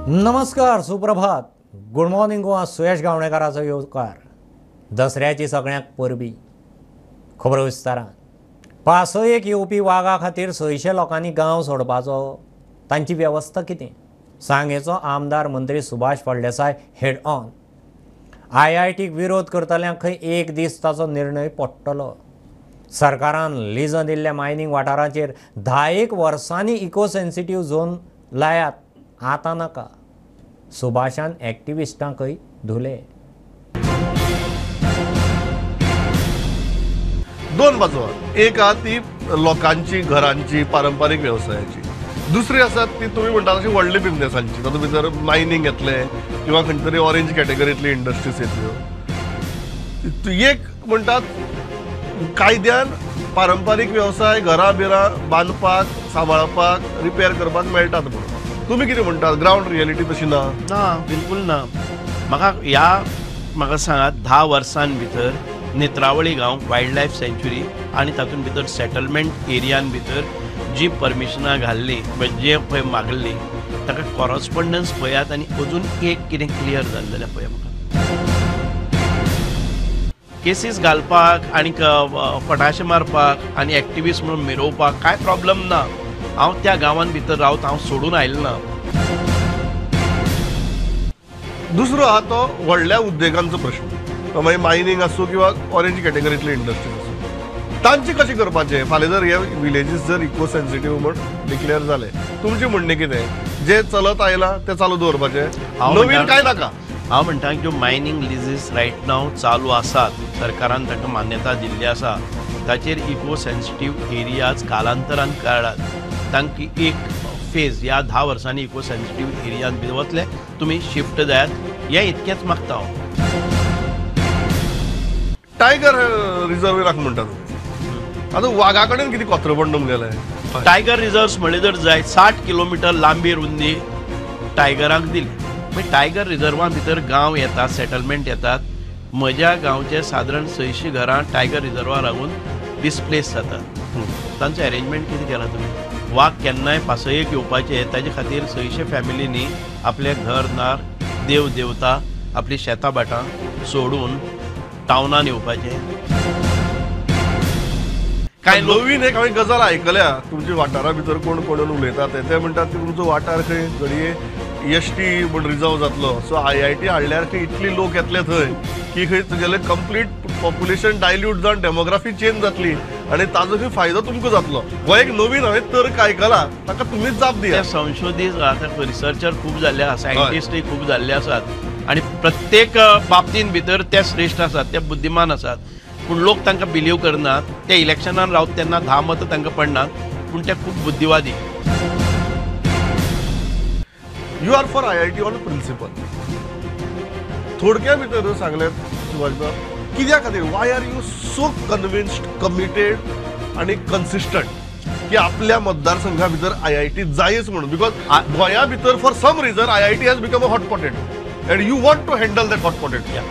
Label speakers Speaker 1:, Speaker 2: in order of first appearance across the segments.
Speaker 1: नमस्कार, सुप्रभात, good morning Goa. सुयश गावणेकाराचो येवकार. दसऱ्याची सगळ्यांक परबी. खबर विस्तारान. पासयेक येवपी वागा खातीर 600 लोकांनी गांव सोडपाचो, तांची वेवस्था कितें? सांगेचो आमदार मंत्री सुभाष फळदेसाय हेड ऑन. IITक विरोध करतल्यांक खंय एक दीस ताचो निर्णय पडटलो. सरकारान लिजां दिल्ल्या मायनींग वाठाराचेर 10 वर्सांनी इको सेन्सिटीव झोन लायात, आतां नाका. सुभाषान एक्टिविस्टांकय धुले.
Speaker 2: दोन बाजू, एक आहा ती लोकांची, घरांची, पारंपारीक वेवसायाची, दुसरी आसा ती तुमी म्हणटा तशी व्हडली बिजनेसांची, तातूंत भितर मायनींग येतलें किंवा खंयचे तरी ऑरेंज कॅटेगरींतली इंडस्ट्रीज येतल्यो. एक म्हणटात कायद्यान पारंपारीक वेवसाय घरां बिरां बांदपाक, सांबाळपाक, रिपेर करपाक मेळटात म्हणून. तुमी कितें म्हणटात? ग्रावंड रियलिटी तशी ना?
Speaker 3: ना, बिलकुल ना. म्हाका ह्या म्हाका सांगात, 10 वर्सां भितर नेत्रावळी गांव वायल्ड लायफ सँच्युरी आनी तातूंत भितर सेटलमेंट एरियान भितर जी परमिशनां घाल्लीं, जे पळय मागल्लीं, ताका कॉरस्पोंडन्स पळयात आनी अजून एक कितें क्लियर जालें जाल्यार पळया. म्हाका केसीस घालपाक आनी फटाशे मारपाक आनी एक्टिविस्ट म्हणून मिरोवपाक कांय प्रॉब्लम ना. हांव त्या गांवान भितर रावत, हांव सोडून आयलो ना.
Speaker 2: दुसरो आहा तो व्हडल्या उद्देगांचो प्रश्न, तो मागीर मायनींग आसूं किंवा ऑरेंज कॅटेगरींतली इंडस्ट्रीज आसूं, तांची कशी करपाचें? फाल्यां जर हे विलेजीस जर इको सेन्सिटीव म्हण डिक्लेअर जाले, तुमचें म्हणणें कितें? जे चलत आयलां तें चालू दवरपाचें, नवीन कांय नाका?
Speaker 3: हांव म्हणटा ज्यो मायनींग लिजीस रायट नाव चालू आसात, सरकारान तांकां मान्यता दिल्ली आसा, ताचेर इको सेन्सिटीव एरियाज कालांतरान काडात. तांकां एक फेज ह्या 10 वर्सांनी इको सेन्सिटीव एरियान भितर वतले, तुमी शिफ्ट जायात, हें इतकेंच मागता हांव.
Speaker 2: टायगर रिजर्व राख म्हणटा तुमी, आतां वागा कडेन कितें कोत्रपण तुमगेलें?
Speaker 3: टायगर रिजर्व्स म्हणलें जर जाय, 60 किलोमिटर लांबी रुंदी टायगरांक दिली. मागीर टायगर रिजर्वा भितर गांव येतात, सेटलमेंट येतात. म्हज्या गांवचे सादारण 600 घरां टायगर रिजर्वा लागून डिसप्लेस जातात. तांचें अरेंजमेंट कितें केलां तुमी? वाग केन्नाय पासयेक येवपाचे, ताजे खातीर 600 फॅमिलींनी आपलें घर दार, देव देवता, आपली शेतां भाटां सोडून टावनान येवपाचें.
Speaker 2: कांय नवीन एक हांवें गजाल आयकल्या, तुमच्या वाठारा भितर कोण कोण उलयतात ते म्हणटात की तुमचो वाठार खंय घडये एसटी म्हण रिजर्व जातलो, सो IIT हाडल्यार खंय इतली लोक येतले थंय की खंय तुगेलें कंप्लीट पॉप्युलेशन डायल्यूट जावन डेमोग्राफी चेंज जातली आनी ताजो खंय फायदो तुमकां जातलो. हो एक नवीन हांवें तर्क आयकला, ताका तुमीच जाप दिया.
Speaker 3: संशोधीत आतां रिसर्चर खूब जाल्ले आसा, सायंटिस्टूय खूब जाल्ले आसात आनी प्रत्येक बाबतीन भितर ते श्रेश्ठ आसात, ते बुद्धिमान आसात. पूण लोक तांकां बिलीव करनात. ते इलेक्शनान रावता तेन्ना 10 मतां तांकां पडनात, पूण ते खूब बुद्धिवादी.
Speaker 2: You are for IIT on principle. थोडक्या भितर सांगलें सुभाष बाब, कित्या खातीर why are you so convinced, committed आनी कन्सिस्टंट की आपल्या मतदारसंघा भितर IIT जायच म्हणून? Because गोंया भितर for some reason IIT has become a hot potato and you want to handle that hot potato.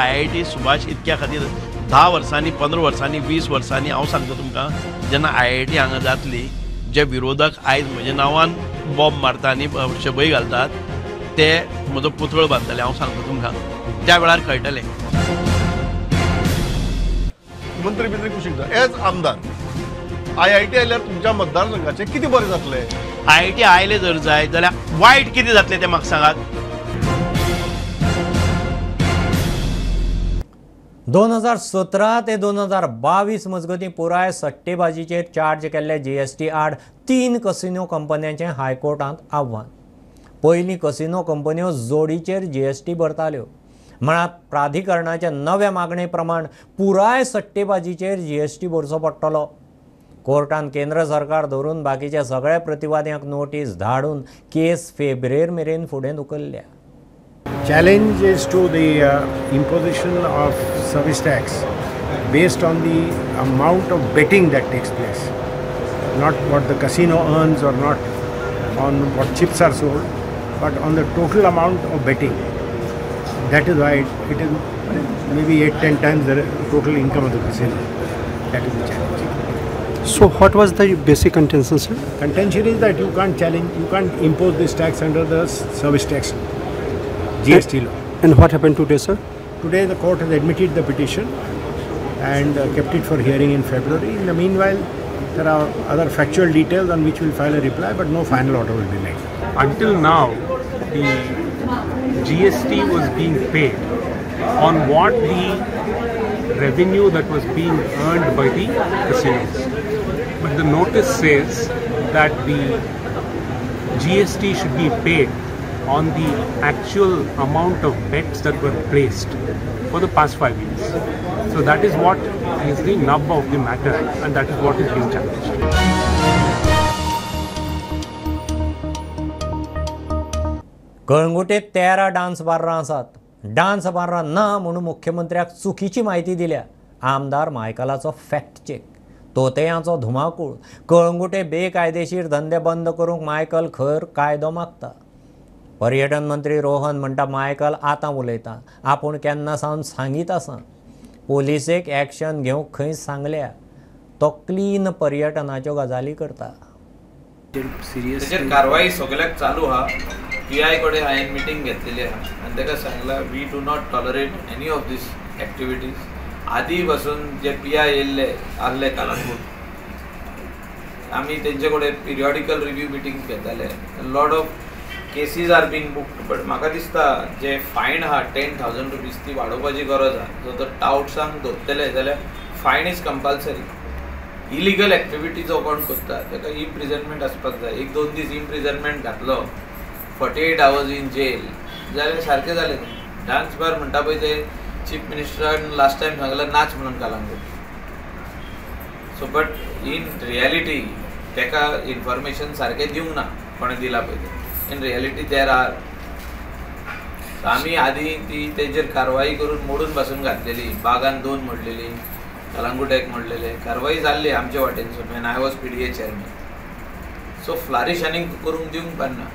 Speaker 3: IIT Subhash इतक्या खातीर 10 वर्सांनी, 15 वर्सांनी, 20 वर्सांनी हांव सांगता तुमकां, जेन्ना IIT हांगा जातली, जे विरोधक आयज म्हज्या नांवान बॉम्ब मारता आनी शबय घालतात, ते म्हजो पुतळो बांदतले. हांव सांगता तुमकां, त्या वेळार कळटलें.
Speaker 2: मंत्री बिंत्री कुशीक जा, एज आमदार IIT आयल्यार तुमच्या मतदारसंघाचें कितें बरें जातलें?
Speaker 3: IIT आयलें जर जाय जाल्यार वायट कितें जातलें तें म्हाका सांगात.
Speaker 1: 2017 ते 2022 मजगतीं पुराय सट्टेबाजीचेर चार्ज केल्ले GST आड 3 कसिनो कंपन्यांचें हायकोर्टांत आव्हान. पयलीं कसिनो कंपन्यो जोडीचेर GST भरताल्यो, म्हळ्यार प्राधिकरणाच्या नव्या मागणे प्रमाण पुराय सट्टेबाजीचेर GST भरचो पडटलो. कोर्टान केंद्र सरकार धरून बाकीच्या सगळ्या प्रतिवाद्यांक नोटीस धाडून केस फेब्रेर मेरेन फुडें धुकल्ल्या.
Speaker 4: Challenge is to the imposition of service tax based on the amount of betting that takes place, not what the casino earns or not on what chips are sold, but on the total amount of betting. That is why it is maybe 8-10 times the total income of the casino. That is the challenge.
Speaker 5: So what was the basic contention, sir?
Speaker 4: Contention is that you can't challenge, you can't impose this tax under the service tax GST law.
Speaker 5: And what happened today, sir?
Speaker 4: Today the court has admitted the petition and kept it for hearing in February. In the meanwhile, there are other factual details on which we will file a reply, but no final order will be made.
Speaker 6: Until now, the GST was being paid on what the revenue that was being earned by the casinos. But the notice says that the GST should be paid on the actual amount of bets that were placed for the past 5 years. So that is what is the nub of the matter, and that is what is being challenged.
Speaker 1: कळंगुटेत 13 dance बार्रां आसात. Dance बार्रां ना म्हणून मुख्यमंत्र्याक चुकीची म्हायती दिल्या. आमदार मायकलाचो fact check. तोतेयांचो धुमाकूळ. कळंगुटे बेकायदेशीर धंदे बंद करूंक मायकल खर कायदो मागता. पर्यटन मंत्री रोहन म्हणटा मायकल आतां उलयता, आपूण केन्ना सावन सांगीत आसा. पोलिसेक एक्शन घेवंक खंय सांगल्या. तो क्लीन पर्यटनाच्यो गजाली करता.
Speaker 7: तेचेर कारवाई सगळ्याक चालू आहा. पी I कडेन हांवें मिटींग घेतलेली आहा आनी ताका सांगलां we do not tolerate any of these activities. आदी पासून जे पी I येयल्ले आहले कालांगूट, आमी तेंचे कडेन पिरियॉडिकल रिव्यू मिटींग्स घेताले. Lot of cases are being booked, but म्हाका दिसता जे फायन आहा 10,000 रुपीज ती वाडोवपाची गरज आहा. जर तर टावट्सांक धरतले जाल्यार fine is compulsory. Illegal activity जो कोण करता ताका इम्प्रिजनमेंट आसपाक जाय. 1-2 दीस इम्प्रिजनमेंट घातलो, 48 आवर्स इन जेल जाल्यार सारकें जालें. डान्स बार म्हणटा पळय ते चीफ मिनिस्टरान लास्ट टायम सांगलां नाच म्हणून Calangute. So but in reality ताका इन्फॉर्मेशन सारकें दिवंक ना कोणें दिलां पळय तें. इन रियलिटी there are आमी आदी ती तेजेर कारवाई करून मोडून पासून घातलेली. बागान 2 मोडलेली, कलांगूट 1 मोडलेले. कारवाई जाल्ली आमचे वाटेनसून when I was PDA chairman. So flourish आनीक करूंक दिवंक पारना.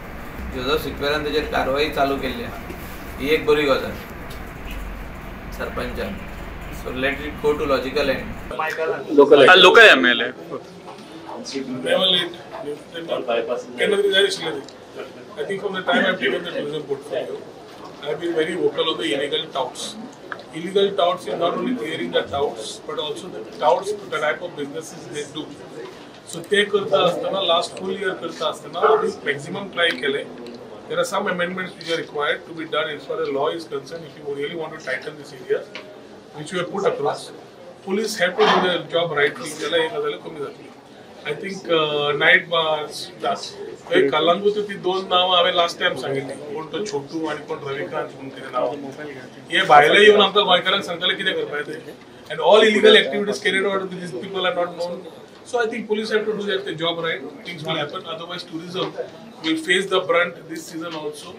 Speaker 7: जोजफ सिक्वेरान तेजेर कारवाई चालू केल्ली आहा, ही एक बरी गजाल सरपंचान. So let it go to logical end.
Speaker 8: Local MLA.
Speaker 9: I think from the time I've taken the tourism portfolio, I've been very vocal on the illegal touts. Illegal touts is not only clearing the touts, but also the touts, the type of businesses they do. So ते करता आसतना last full year करता आसतना आमी maximum try केले. There are some amendments which are required to be done as far as law is concerned. If you really want to tighten this area, which we have put across, police have to do their job rightly. जाल्यार हे गजाली कमी जातली. I think night bars, Calangute ती 2 नांवां हांवें last time सांगिल्ली, कोण तो छोटू आनी कोण रविकांत म्हणून कितें नांव. हे भायले येवन आमकां गोंयकारांक सांगताले कितें करपाचें तें. And all illegal activities carried out these people are not known. So I think police have to do their job right. Things will happen. Otherwise tourism will face the brunt this season also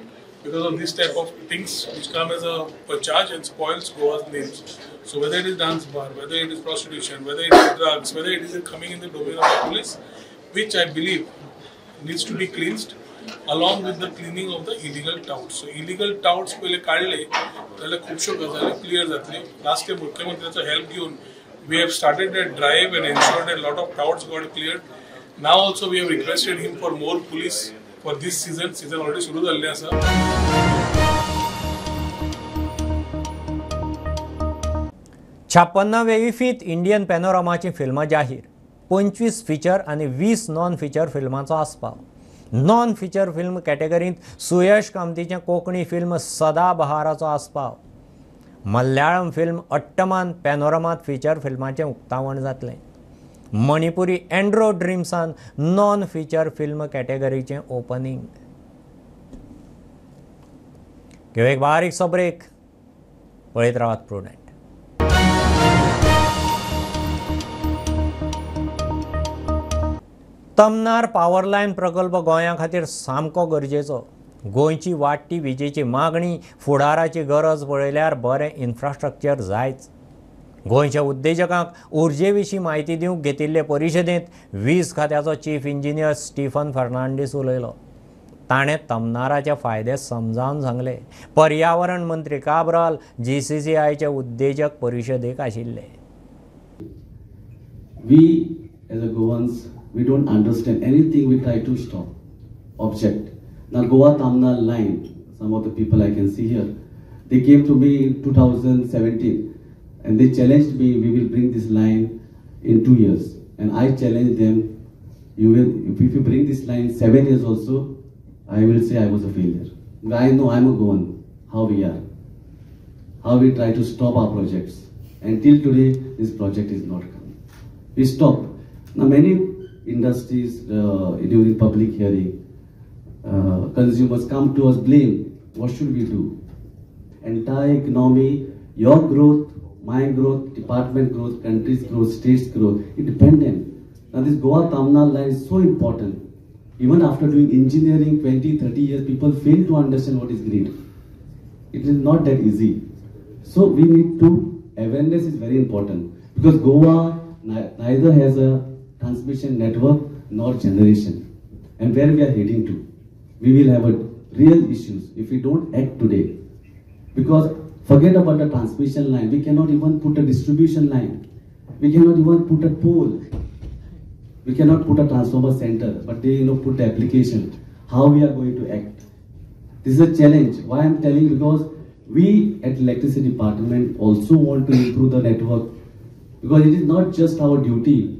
Speaker 9: because of this type of things which come as a charge and spoils Goa's names. So whether it is dance bar, whether it is prostitution, whether it is drugs, whether it is coming in the domain of the police, which I believe needs to be cleansed along with the cleaning of the illegal touts. So illegal touts पहिले काडले जाल्यार खुबश्यो गजाली clear जातल्यो. Last time मुख्यमंत्र्याचो help घेवन we have started a drive and ensured a lot of touts got cleared. Now also we have requested him for more police for this season. Season already सुरू जाल्लें आसा.
Speaker 1: 56वे इफीत Indian पॅनोरमाची फिल्मां जाहीर. 25 feature आनी 20 non feature फिल्मांचो आस्पाव. Non feature film कॅटेगरींत सुयश कामतीचें कोंकणी फिल्म सदाबहाराचो आस्पाव. मल्याळम फिल्म अट्टमान पॅनोरमांत फिचर फिल्माचें उक्तावण जातलें. मणिपुरी एंड्रो ड्रीम्सान नॉन फिचर फिल्म कॅटेगरीचें ओपनिंग. घेवं एक बारीकसो ब्रेक. पळयत रावात प्रुडंट. तमनार पावर लायन प्रकल्प गोंया खातीर सामको गरजेचो. गोंयची वाडटी विजेची मागणी, फुडाराची गरज पळयल्यार बरें इन्फ्रास्ट्रक्चर जायच. गोंयच्या उद्देजकांक उर्जे विशीं म्हायती दिवंक घेतिल्ले परिशदेंत वीज खात्याचो चीफ इंजिनियर स्टीफन फर्नांडीस उलयलो. ताणें तमनाराचे फायदे समजावन सांगले. पर्यावरण मंत्री काब्राल GCCIचे उद्देजक परिशदेक आशिल्ले.
Speaker 10: We as a Goans, we don't understand anything, we try to stop, object. Now Goa Tamnar line, some of the people I can see here, they came to me in 2017 and they challenged me, we will bring this line in 2 years. And I challenged them, you will, if you bring this line 7 years also, I will say I was a failure. I know I'm a Goan, how we are, how we try to stop our projects. And till today, this project is not coming. We stop. Now many industries, during public hearing, consumers come to us, blame, what should we do? Entire economy, your growth, my growth, department growth, country's growth, state's growth, independent. Now this Goa Tamnar line is so important. Even after doing engineering 20, 30 years, people fail to understand what is grid. It is not that easy. So we need to, awareness is very important, because Goa neither has a transmission network nor generation. And where we are heading to, we will have a real issues if we don't act today. Because forget about the transmission line, we cannot even put a distribution line. We cannot even put a pole. We cannot put a transformer center, but they put the application. How we are going to act? This is a challenge. Why I'm telling, because we at electricity department also want to improve the network, because it is not just our duty.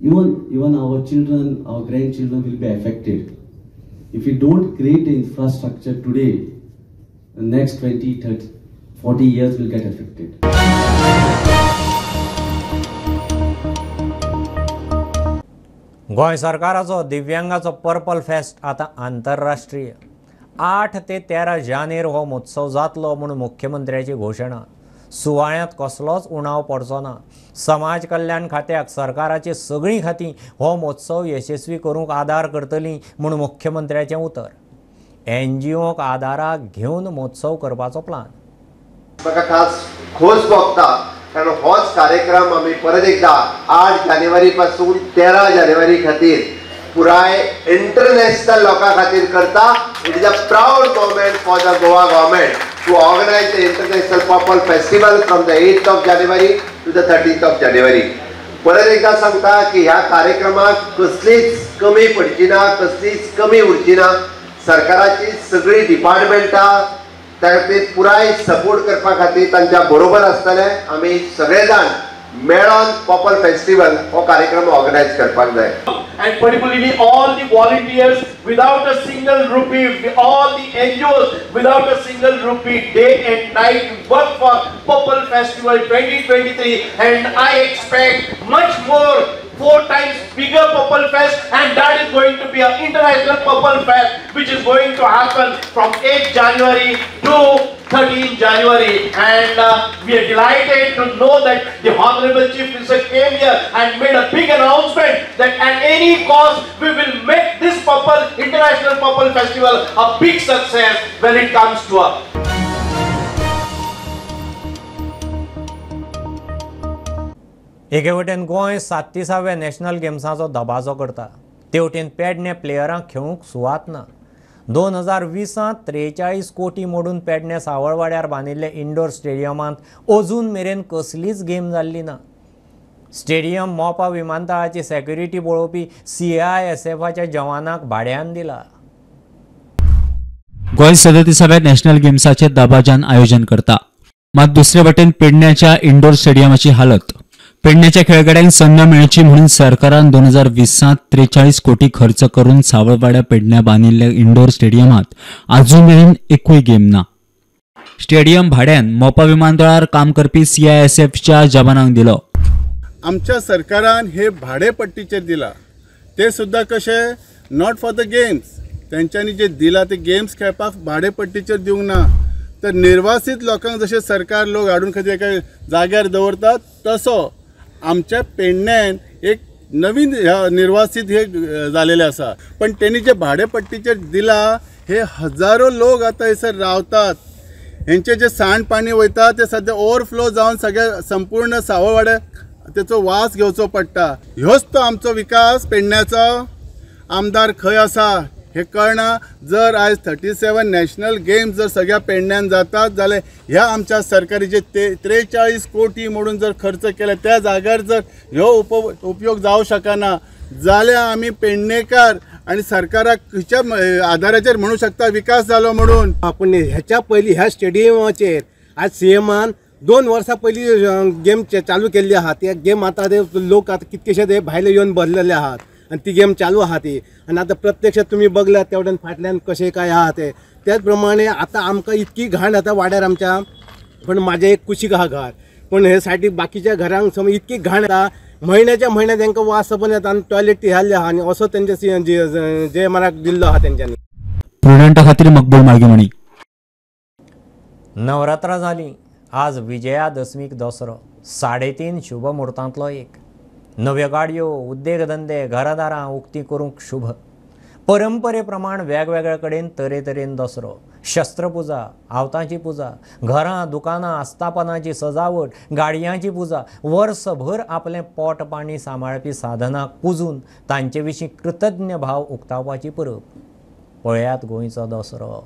Speaker 10: Even our children, our grandchildren will be affected. If we don't create the infrastructure today, the next 20, 30, 40 years will get affected.
Speaker 1: Goa सरकाराचो दिव्यांगाचो purple fest आतां आंतरराष्ट्रीय. 8 ते 13 जानेर हो महोत्सव जातलो म्हूण मुख्यमंत्र्याची घोशणा. सुवाळ्यांत कसलोच उणाव पडचो ना. समाज कल्याण खात्याक सरकाराची सगळीं खातीं हो महोत्सव यशस्वी करूंक आदार करतलीं म्हूण मुख्यमंत्र्याचें उतर. एनजीओक आदाराक घेवन महोत्सव करपाचो प्लान.
Speaker 11: म्हाका खास खोस भोगता कारण होच कार्यक्रम आमी परत एकदा 8 जानेवारी पासून 13 जानेवारी खातीर पुराय इंटरनॅशनल लोकां खातीर करता. It is a proud moment for the Goa government to organize the International Purple Festival from the 8th of January to the 13th of January. परत एकदा सांगता की ह्या कार्यक्रमाक कसलीच कमी पडची ना, कसलीच कमी उरची ना. सरकाराची सगळी डिपार्टमेंटां त्या खातीर पुराय सपोर्ट करपा खातीर तांच्या बरोबर आसतले. आमी सगळे जाण मेळोन पर्पल फेस्टिवल हो कार्यक्रम ऑर्गनायज करपाक जाय.
Speaker 12: And particularly all the volunteers without a single rupee, all the NGOs without a single rupee, day and night work for Purple Festival 2023, and I expect much more, 4 times bigger Purple Fest, and that is going to be an international Purple Fest which is going to happen from 8 January to 13 January. And we are delighted to know that the Honorable Chief Minister came here and made a big announcement that at any cost we will make this Purple International Purple Festival a big success when it comes to us.
Speaker 1: एके वटेन Goa 37व्या national गेम्साचो दबाजो करता, ते वटेन पेडणे प्लेयरांक खेळूंक सुवात ना. 2020 43 कोटी मोडून पेडणे सावळवाड्यार बांदिल्ले इंडोर स्टेडियमांत अजून मेरेन कसलीच गेम जाल्ली ना. स्टेडियम मोपा विमानतळाची सेक्युरिटी पळोवपी CISFच्या जवानांक भाड्यान दिला.
Speaker 13: गोंय 37व्या नॅशनल गेम्साचे दबाजान आयोजन करता, मात दुसरे वटेन पेडण्याच्या इंडोर स्टेडियमाची हालत. पेडण्याच्या खेळगड्यांक संद मेळची म्हणून सरकारान 2020 43 कोटी खर्च करून सावळवाड्या पेडण्या बांदिल्ल्या इंडोर स्टेडियमात आजून मेरेन एकूय गेम ना. स्टेडियम भाड्यान मोपा विमानतळार काम करपी CISFच्या जवानांक दिलो.
Speaker 14: आमच्या सरकारान हे भाडेपट्टीचेर दिला, ते सुद्दां कशें not for the games, तेंच्यांनी जे दिला ते गेम्स खेळपाक भाडेपट्टीचेर दिवंक ना. तर निर्वासित लोकांक जशें सरकार लोक हाडून खंय एका जाग्यार दवरतात तसो आमच्या पेडण्यान एक नवीन निर्वासित हे जालेले आसा. पण तेणी जे भाडेपट्टीचेर दिला हे हजारो लोक आतां हयसर रावतात, हेंचे जे सांड पाणी वयता ते सद्या ओवरफ्लो जावन सगळे संपूर्ण सावळवाड्याक तेचो वास घेवचो पडटा. ह्योच तो आमचो विकास पेडण्याचो. आमदार खंय आसा हे कळना। जर आयज 37 नॅशनल गेम्स जर सगळ्या पेडण्यान जातात जाल्यार ह्या आमच्या सरकारी जे 43 कोटी म्हणून जर खर्च केला त्या जाग्यार जर ह्यो उपयोग जावं शकना जाल्यार आमी पेडणेकार आनी सरकाराक खंयच्या आधाराचेर म्हणू शकता विकास जालो म्हणून।
Speaker 15: पूण ह्याच्या पयलीं ह्या स्टेडियमाचेर आज सीएमान 2 वर्सां पयलीं गेम चालू केल्ली आहा। ते गेम आतां ते लोक आतां कितकेशे ते भायले येवन भरलेले आहात आनी ती गेम चालू आहा ती। आनी आतां प्रत्यक्ष तुमी बगल्यात त्या वटेन फाटल्यान कशें काय आहा ते। त्याच प्रमाणे आतां आमकां इतकी घाण जाता वाड्यार आमच्या, पण म्हाजें एक कुशीक आहा घर, पूण हे सायडीक बाकीच्या घरांक समज इतकी घाण येता म्हयन्याच्या म्हयन्या तांकां वास पण येता आनी टॉयलेट ती घाल्ली आहा आनी असो तेंचे जे मनाक दिल्लो आहा तेंच्यांनी।
Speaker 13: प्रुडंटा खातीर मकबूल मार्गीमणी।
Speaker 1: नवरात्रां जालीं, आज विजयादशमीक दसरो, 3.5 शुभ मुहूर्तांतलो एक। नव्यो गाडयो, उद्देगधंदे, घरादारां उक्ती करूंक शुभ। परंपरे प्रमाण वेगवेगळे कडेन तरेतरेन दसरो, शस्त्रपुजा, आवतांची पुजा, घरां, दुकानां, आस्थापनाची सजावट, गाडयांची पुजा, वर्सभर आपलें पोट पाणी सांबाळपी साधनाक पुजून तांचे विशीं कृतज्ञ भाव उक्तावपाची परब। पळयात गोंयचो दसरो।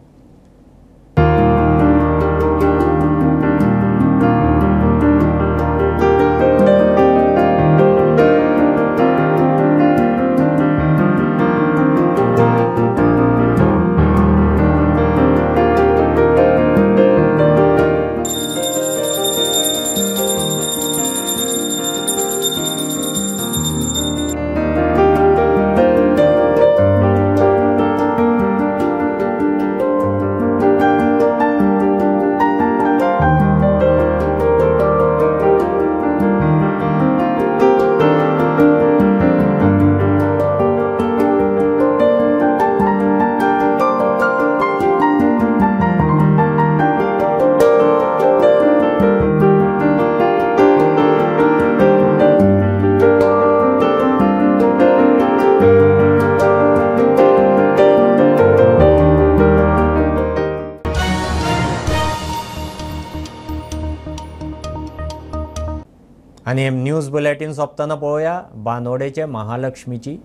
Speaker 1: आनी न्यूज बुलेटीन सोंपतना पळोवया बांदोडेचे महालक्ष्मीची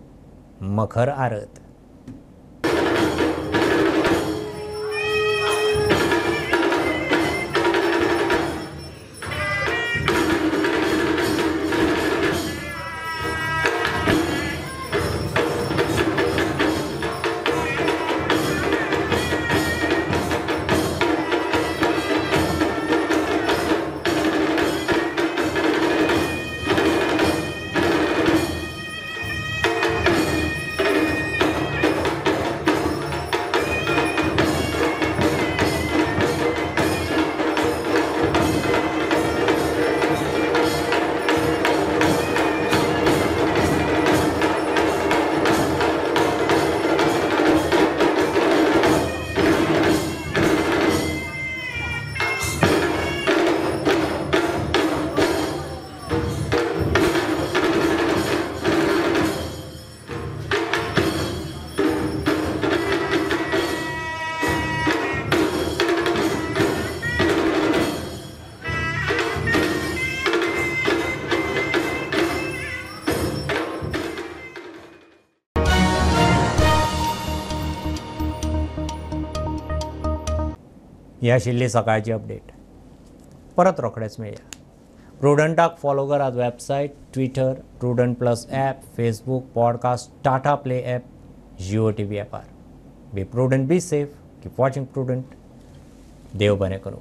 Speaker 1: मखर आरत। ही आशिल्ली सकाळची अपडेट। परत रोखडेच मेळया। प्रुडंटाक फॉलो करात website, Twitter, Prudent plus app, Facebook, podcast, Tata Play app, Jio TV ॲपार। Be prudent, be safe, keep watching Prudent. देव बरें करूं।